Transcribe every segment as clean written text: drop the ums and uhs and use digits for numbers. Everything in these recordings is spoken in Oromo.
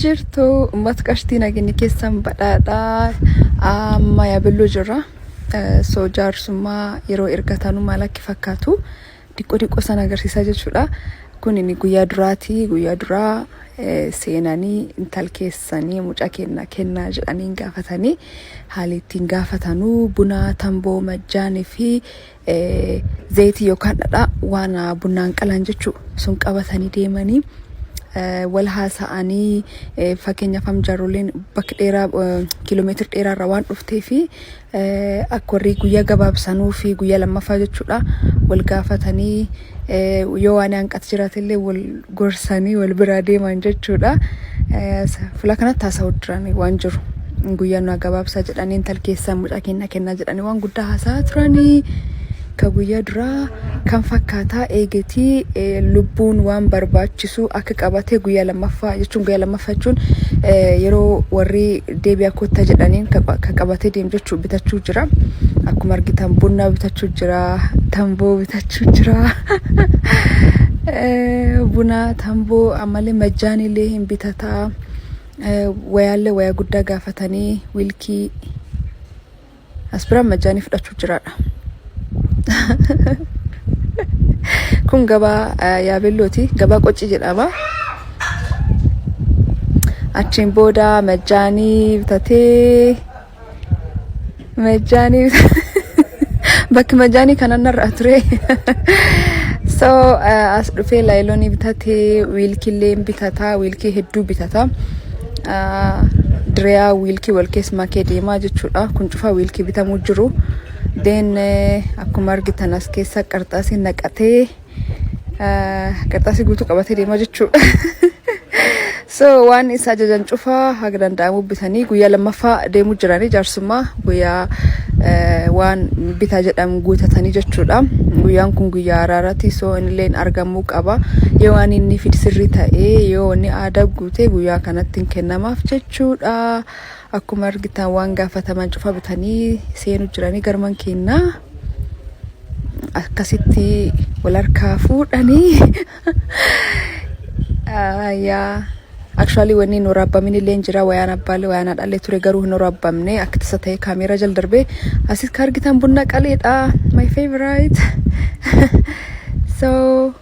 Jirtu uummata qashtii nageenyi keessan badhaadhaa. Amma Yaabelloo jirra. So jaarsummaa yeroo ergatanu maal akka fakkaatu diqqoo diqqoo sana agarsiisaa jechuudha. Kun inni guyyaa duraati. Guyyaa duraa seenanii intal keessanii mucaa kenna kennaa jedhanii gaafatanii haalli ittiin gaafatanuu buna, tamboo, majjaanii fi zayitii yookaan dhadhaa waan bunaan qalan jechuu sun qabatanii deemanii wal haasa'anii, fakkeenyaaf am jaarroleen bakka dheeraa, kiiloomeetira dheeraa irraa waan dhuftee fi akka warri guyyaa gabaabsanuu fi guyyaa lammaffaa jechuudha wal gaafatanii, yoo waan hanqate jiraate illee wal gorsanii wal biraa deeman jechuudha. Fuula kanatti haasa'uu jiran waan jiru. Guyyaa nu gabaabsaa jedhanii intal keessaa mucaa kennaa kennaa jedhanii waan guddaa haasa'aa turanii. Ka guyyaa duraa kan fakkaataa eegetii lubbuun waan barbaachisu akka qabate guyyaa lammaffaa jechuun, guyyaa lammaffaa jechuun yeroo warri deebi'aa kottaa jedhaniin ka qabatee deemu jechuu bitachuu jira. Akkuma argitan buna bitachuu jira, tamboo bitachuu jira. Buna, tamboo, ammallee majjaanillee hin bitataa. Wayaallee wayaa guddaa gaafatanii wiilkii as biraan majjaanii fudhachuu jiraadha. Kun gabaa Yaabellooti. Gabaa Qoccii jedhama. Achiin booda majjaanii bitatee, majjaanii bakki majjaanii kanan narraa ture. So as dhufee laayiloonii bitatee, wiilkiillee bitataa, wiilkii hedduu bitata. Diriyaa wiilkii wal keessa makee deemaa jechuudha. Kun cufaa wiilkii bitamuu jiru. Then akkuma argitan as keessa qarxaasii naqatee, qarxaasii guutuu qabatee deemaa jechuudha. So waan isa ajajan cufaa haga danda'amu bitanii guyyaa lammaffaa deemuu jiranii, jaarsummaa guyyaa waan bitaa jedhamu guutatanii jechuudha. Guyyaan kun guyyaa araaraati, so innilleen argamuu qaba. Yoo waan inni fid sirrii ta'ee, yoo inni aadaa guute, guyyaa kanatti hin kennamaaf jechuudha. Akkuma argitan waan gaafataman cufa bitanii seenuu jiranii garman kennaa. Akkasitti wal harkaa fuudhanii. Yaa, actually wanni hin waraabbamin illee hin jira. Wayaan abbaallee wayaan haadhaallee ture, garuu hin waraabbamne, akka tasa ta'e kaameeraa jala darbee. Asis ka argitan bunna qaleedha, my favorite. So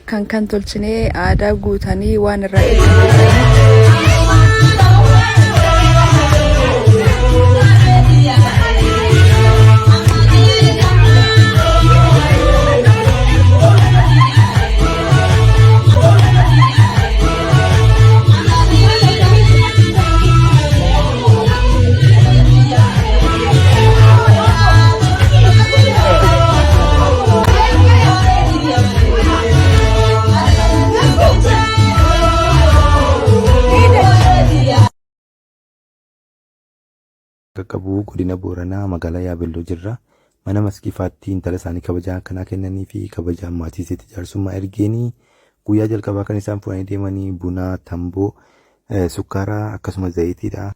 kan tolchinee aadaa guutanii waan irraa eegamu. Qaqqabu godina Booranaa magaalaa Yaabelloo jirra. Mana Maskiifaatti intala isaanii kabajaa akkanaa kennanii fi kabajaan maatii isheetti jaarsummaa ergeenii guyyaa jalqabaa kan isaan fuudhanii deemanii buna, tamboo, sukkaara akkasumas zayitiidha.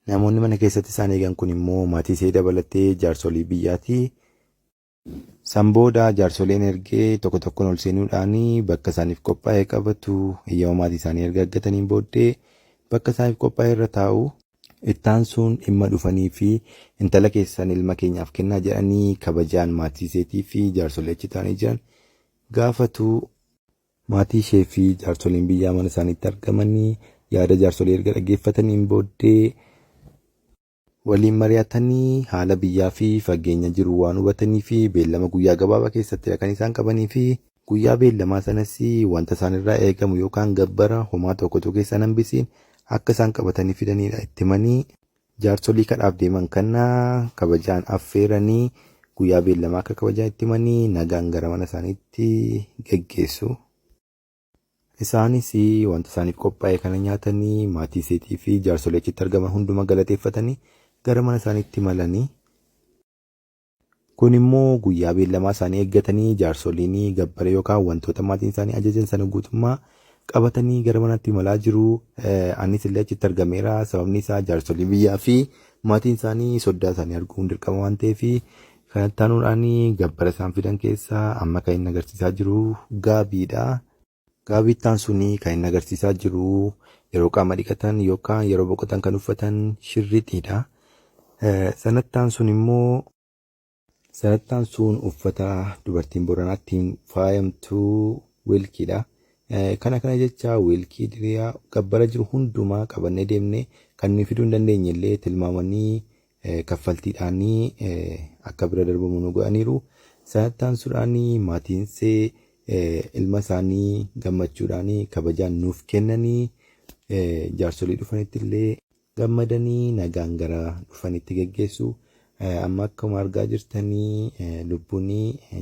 Namoonni mana keessatti isaan eegan kun immoo maatii ishee dabalatee jaarsolii biyyaati. San booda jaarsoleen ergee tokko tokkoon ol seenuudhaan bakka isaaniif qophaa'e qabatu. Eeyyama maatii isaanii erga argataniin booddee bakka isaaniif qophaa'e irra taa'u. Itti aansuun dhimma dhufanii fi intala keessan ilma keenyaaf kennaa jedhanii kabajaan maatii isheetii fi jaarsolee achi taa'anii jiran gaafatu. Maatii ishee fi jaarsoliin biyyaa mana isaaniitti argamanii yaada jaarsolii erga dhaggeeffataniin booddee waliin mari'atanii haala biyyaa fi fageenya jiru waan hubatanii fi beellama guyyaa gabaabaa keessattidha kan isaan qabanii fi guyyaa beellamaa sanas wanta isaan irraa eegamu yookaan gabbara homaa tokkotu keessa hin hambisiin akka isaan qabatanii fidanidha itti himanii, jaarsolii kadhaaf deeman kana kabajaan affeeranii guyyaa beellamaa akka kabajaan itti himanii nagaan gara mana isaaniitti geggeessu. Isaanis wanta isaaniif qophaa'e kana nyaatanii maatii isheetii fi jaarsolii achitti argaman hundumaa galateeffatanii gara mana isaaniitti imalanii. Kun immoo guyyaa beellamaa isaanii eeggatanii jaarsoliin gabbara yookaan wantoota maatiin isaanii ajajan sana guutummaa qabatanii gara manaatti imalaa jiru. Anis illee achitti argameera. Sababni isaa jaarsolii biyyaa fi maatiin isaanii soddaa isaanii arguun dirqama waan ta'eef. Kanatti aanuudhaan gabbara isaan fidan keessaa amma kan inni agarsiisaa jiru gaabiidha. Gaabii itti aansuun kan inni agarsiisaa jiru Yeroo qaama dhiqatan yookaan yeroo boqotan kan uffatan shirrixiidha. Sanattaan sun immoo sanattaan sun uffata dubartiin Booranaa ittiin faayamtu wilkiidha. Kana kana jecha wilkii diriyaa gabbara jiru hundumaa qabannee deemnee kan nuyi fiduu hin dandeenye illee tilmaamanii kaffaltiidhaanii akka bira darbamu nu godhaniiru. Sanattaan suudhaanii maatiinsee ilma isaanii gammachuudhaanii kabajaan nuuf kennanii jaarsolii dhufanitti illee gammadanii nagaan gara dhufanitti geggeessu. Amma akkuma argaa jirtanii lubbuun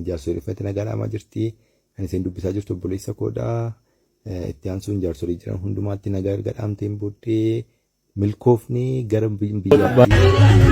jaarsolii dhufanitti nagaa dhaamaa jirti. Kan isheen dubbisaa jirtu obboleessa koodha. Itti aansuun jaarsolii jiran hundumaatti nagaa erga dhaamteen booddee milkoofnee gara biyyaatti.